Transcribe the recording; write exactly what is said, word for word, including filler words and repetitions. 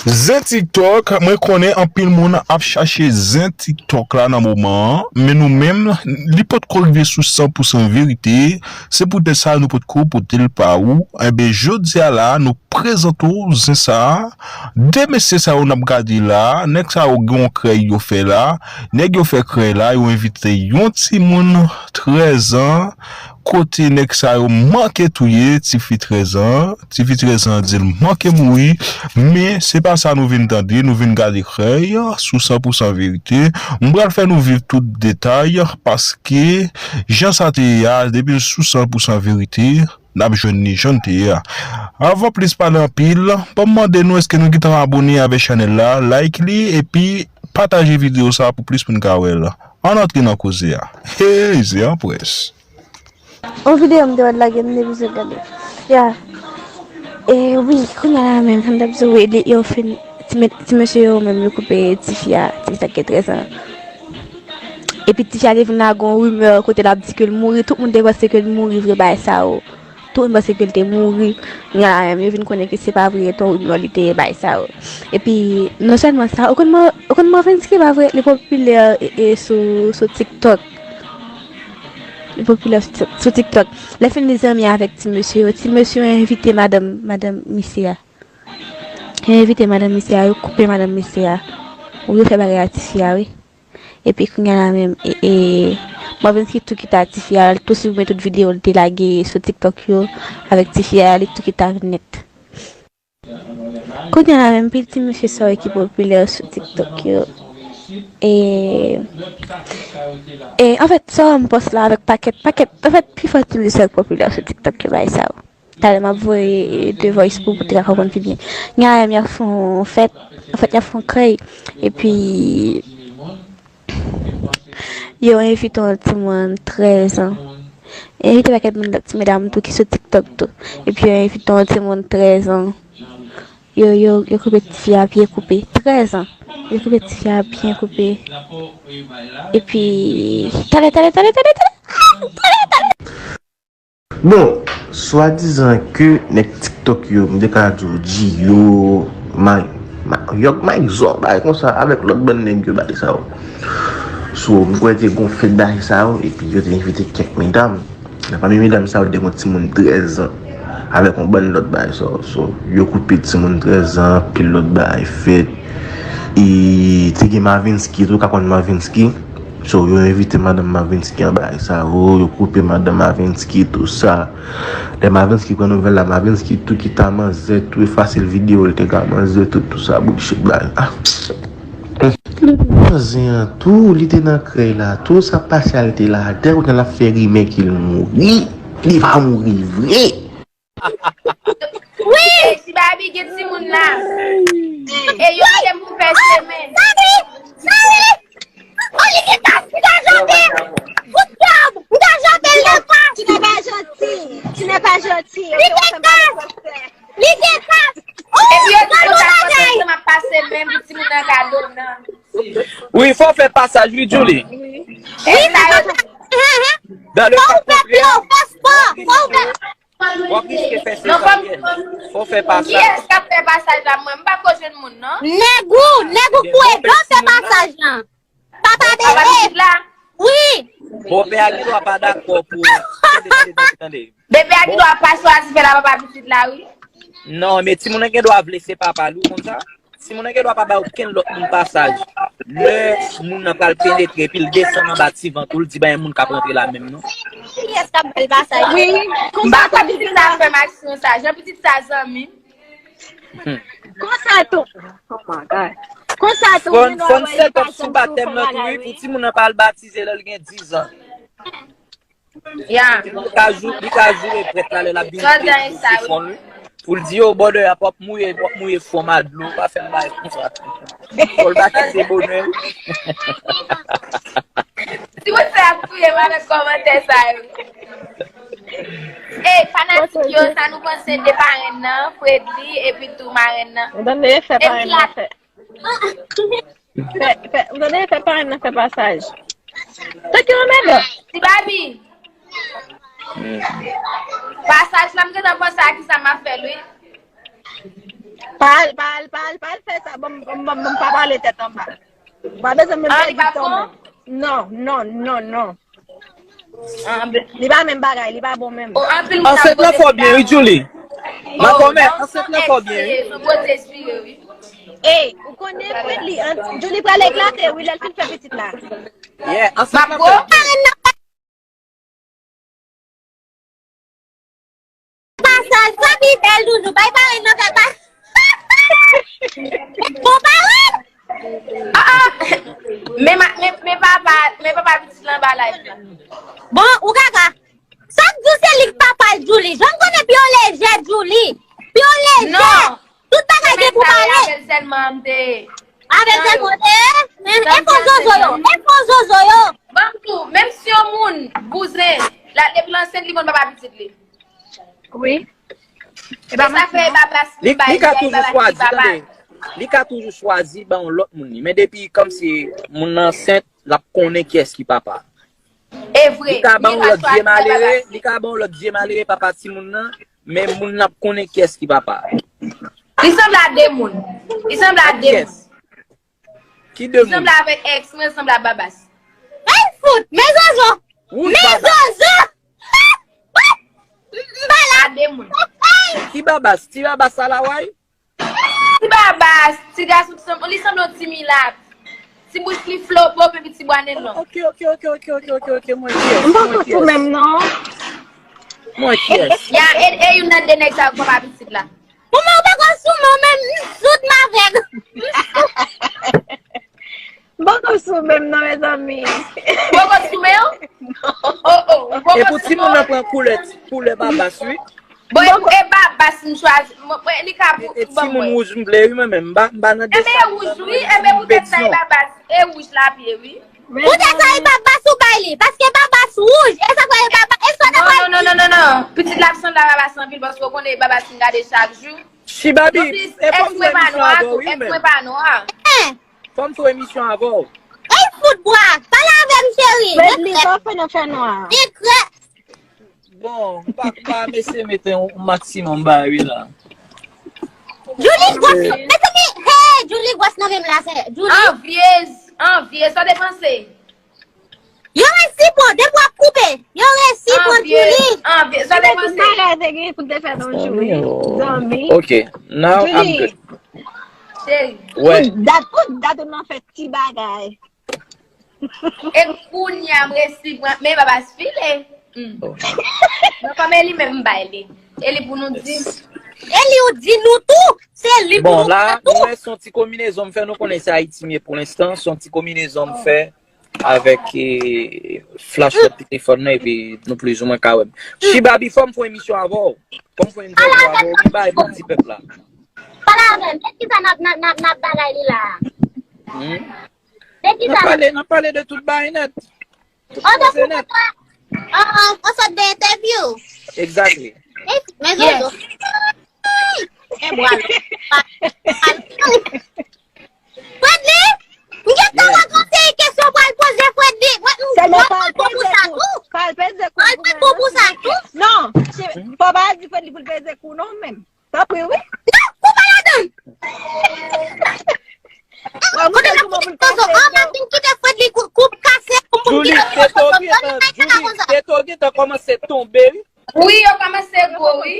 Zen TikTok, mwen konnen anpil moun ap chache zen TikTok la nan moman an, men nou menm, li potko rive sou san pou san verite, se poutèt sa nou potko pote l pa ou. Enben, jodi a la, nou prezante w zen sa a. De mesye sa yo n ap gade la, nèg sa yo gen yon krèy yo fè la, nèg yo fè krèy la, yo envite yon timoun trèz an, kote nèg sa yo manke touye tifi trèz an, tifi trèz an di l manke mouri, men se pa sa nou vin tande, nou vin gade krèy sou san pou san verite. M pral fè nou viv tout detay, paske jan sa te ye a, depi l sou san pou san verite, n ap jwenn li jan l te ye a. Avan plis pale anpil, ban m mande nou èske nou gentan abòne avèk chanèl la, like li, epi pataje videyo sa pou plis moun ka wè l. Ann antre nan koze a. Hey, se an près. On videyo m te wè lage m te bezwen gade. Ya. E wi, kounye a la menm, m t ap di wi, li, yo fin, ti, me- ti mesye yo menm, yo koupe tifi a, tifi sa gen trèz an. Epi tifi a te vin lage yon rimè kote l ap di ke l mouri, tout moun te panse ke l mouri vre, bagay sa yo. Tout moun panse ke l te mouri. Kounye a la menm, yo vin konnen ke se pa vre, se yon rimè li te ye, bagay sa yo. Epi, non sèlman sa, ou konn Mar- ou konn Marvensky, pa vre? Li popilè e, e sou, sou TikTok. Li popilè sou, sou TikTok. Lè fini li zanmi avèk ti mesye yo, ti mesye yo envite madanm, madanm misye a. Yo envite madanm misye a, yo koupe madanm misye a. Ou yo fè bagay a tifi a, wi. Epi kounye a la menm, e, e, Marvensky tou kite a tifi a, l tou siprime tout videyo l te lage sou TikTok yo avèk tifi a, li tou kite a nèt. Kounye a la menm, pil ti mesye sa yo ki popilè sou TikTok yo. E, e anfèt, sa m pòs la avèk pakèt, pakèt, anfèt, pifò ti mesye sa yo ki popilè sou TikTok yo, bagay sa yo. Talè m ap voye The Voice pou, pou te ka konprann pi byen. Kounye a la menm, y ap fè yon fèt, anfèt, y ap fè yon krèy. Epi, yo envite yon timoun trèz an. Envite pakèt moun, ti medam tou ki sou TikTok tou. Epi yo envite yon timoun trèz an. Yo, yo, yo koupe tifi a byen koupe. Trèz an. Yo koupe tifi a byen koupe. Epi, talè, talè, talè, talè, talè. Ah, talè, talè. Bon, swadizan ke nèg TikTok yo, m te ka di w, G yo, Ma- Ma- Yòg Mike Zò, bagay konsa, avèk lòt bann nèg yo, bagay sa yo. So, m kwè te gon fèt bagay sa yo, epi yo te envite kèk medam. Nan pami medam sa yo, te gon timoun trèz an, avèk yon bann lòt bagay sa yo. So, yo koupe timoun trèz an, pil lòt bagay fèt. E te gen Marvensky tou, ou ka konn Marvensky. So, yo envite madanm Marvensky an bagay sa yo, yo koupe madanm Marvensky, tou sa. Lè Marvensky pran nouvèl la, Marvensky tou kite a manzè, tou efase l videyo, l te ka manzè, tou, tou sa, bullshit bagay. Ah. Li te nan zen an tou, li te nan krèy la tou, sa pase a l te la atè, kounye a l ap fè rimè ke l mouri, li pa mouri vre. Wi! Ti Babi gen timoun la. E yo mande m pou fè semèn. Sali! Sali! Oh, li gen kas, m ta jante! Good job! M ta jante l nan kas! Tu n'es pas gentil! Tu n'es pas gentil! Li gen kas! Li gen kas! Oh, epi yo di konsa, konsa, konsa, m ap pase men pou timoun nan gade w nan. Wi, fò w fè pasaj, wi, Julie. Wi, sa yo. Dans le Fò w fè pyo, fè spò, fò w fè W ap riske fè sezaryen. Fò w fè pasaj. Kiyès k ap fè pasaj la? Mwen, m pa ko jwenn moun, non. Nèg ou, nèg ou kou edan fè pasaj lan. Papa bebe. Papa pitit la? Wi. Bòpè a gen dwa pa dakò pou. Tande, tande, tande, tande. Bebe a gen dwa pa chwazi fè la papa pitit la, wi. Non, men timoun nan gen dwa vle se papa l, ou konn sa? Timoun nan gen dwa pa bay okenn lòt moun pasaj. Lè moun nan pral penetre, epi l desann anba ti vant ou, l di pa gen moun k ap rantre la menm, non. Kiyès k ap ba l pasaj? Wi, konsa tou pitit sa frè m ak sè sa. Jan pitit sa zanmi m. Konsa tou. Oh my God. Konsa tou, fòn, fòn sèt ap sou batèm nan tou, wi, pou timoun nan pa al batize lè l gen diz an. Ya. Li ka jou-, li ka joure prèt la lè l ap vin fè fon, wi. Pou l di, yo, brother, w ap mouye, w ap mouye fon m a dlo, pa fè m bagay konsa. Fò l batize bonè, wi. Ti moun sa ap touye m avèk kòmantè sa yo. Ey, fanatik yo, sa nou panse de parenn nan, Fredly, epi tou marenn nan? Ou tande, fè parenn nan fè. Fè, fè, ou tande, fè parenn nan fè pasaj. Tanki yon nèg. Ti Babi. Pasaj la, m gentan panse a kisa m ap fè l, wi. Pa al, pa al, pa al, pa al fè sa. Bon, bon, bon, bon, pa pale tèt anba. Ou pa bezwen menm pèdi tan menm. Non, non, non, non. Li pa menm bagay, li pa bon menm. Ansent lan fò byen, wi, Julie. Makomè, ansent lan fò byen, wi. Ey, ou konnen Fredly, Julie pral eklate, wi, lè l fin fè pitit la. Yeah, ansent lan fò byen. Pasaj, sa pi bèl toujou. Bay pare nan fè pa. Bon pare. Ah, ah. Men, ma- men, men papa, men papa pitit lan ba live la. Bon, ou kaka. Sa k di w se li k papa l, Julie? Jan m konnen pye w lejè, Julie. Pye w lejè. Non. Tout bagay gen pou pale. Avèl sèlman m te. Avèl sèlman te. Enfo zozo yo. Enfo zozo yo. Ban m tou, menm si yon moun bouzen, la depi l ansent li konn papa pitit li. Wi. E sa fè e babas li bay, li ka toujou chwazi, tande. Li ka toujou chwazi ban yon lòt moun li. Men depi kòmsi moun nan ansent, l ap konnen kiyès ki papa. E vre. Li ka ban yon lòt vye malere, li ka ban yon lòt vye malere papa timoun nan, men moun nan ap konnen kiyès ki papa. Li sanble a de moun. Li sanble a de moun. Ki de moun? Li sanble avèk ex mwen, sanble a babas. Ay fout, men zozo. Men zozo. Babas. A de moun. Ki babas? Ti babas sa la, way? Ti babas, ti gason ki sanm- li sanble yon ti milat. Ti bouch li flopo, epi ti bwa nen long. Ok, ok, ok, ok, ok, ok, ok, mwen yes. M poko sou menm non. Mwen yes. Ya, e, e youn nan de nèg sa yo k papa pitit la. Kouman ou poko sou men w menm? M soud m avèg. M poko sou menm non, mezanmi. Poko sou men w? Oh, oh, ou poko sou men w? E pou timoun nan pran koulè, koulè babas, wi. Bon, e, e babas m chwazi. Mwen, mwen, li ka pou, e, e timoun wouj m vle, wi, mwen menm. M pa, m pa nan desal. Enben, e wouj, wi. Enben, poutèt sa, e babas. E wouj l ap ye, wi. Poutèt sa, e babas ou bay li. Paske babas wouj. E sa k fè e babas. E sa k fè. Non, non, non, non, non. Pitit la ap sanble a babas anpil, paske w konnen e babas m gade chak jou. Chibabi, e fò m fè emisyon avè w, wi, ou menm. Fò m fè emisyon avè w. Ey, fout bwa. Pale avè m, cheri. Fredly, pa fè nan fè nwa. Sekrè. Bon, pa, pa mesye mete yon maksimòm bagay wi la. Julie gwòs, mezanmi, hey, Julie gwòs nan men m la, sè. Julie. Anvyez, anvyez, sa w te panse? Yo resi pran, depi w ap koupe, yo resi pran Julie. Anvyez, anvyez, sa w te panse? Tout bagay te gen pou te fè nan jou wi. Zanmi. Ok, now I'm good. Cheri. Wè. Tout dat, tout dat ou nan fè ti bagay. E kounye a m resi pran, men babas file. Hmm. Bon, kòm e li menm m bay li. E li pou nou di. E li ou di nou tou. Se li pou nou di tou. Bon, la, nou wè se yon ti konbinezon m fè, nou konnen se Ayiti m ye pou lenstan. Se yon ti konbinezon m fè avèk, eh, flashlight telefòn nan, epi nou plizoumwen ka wè m. Chibabi, fò m fè yon emisyon avè w. Fò m fè yon entèvyou avè w, m bay pou ti pèp la. Pale avè m. Epi sa n ap, n ap, n ap, n ap bagay li la. Hmm? N ap pale, n ap pale de tout bagay nèt. Tout koze nèt. An, an sòt de entèvyou. Exactly. Men zozo. E bwa l. Fredly, m gentan wè konseye kesyon pral poze Fredly. Mwen, m pral bon pou sa tou. Pral bon pou sa tou. Non, fò pa di Fredly pou l peze kou non menm. Tanpri wi. Non, kou pa ladan. Kote nan kou tozo an, m ap vin kite Fredly kou, kou kase pou m kite Fredly. Julie, teto gentan kòmanse tonbe wi. Wi, yo kòmanse gwo wi.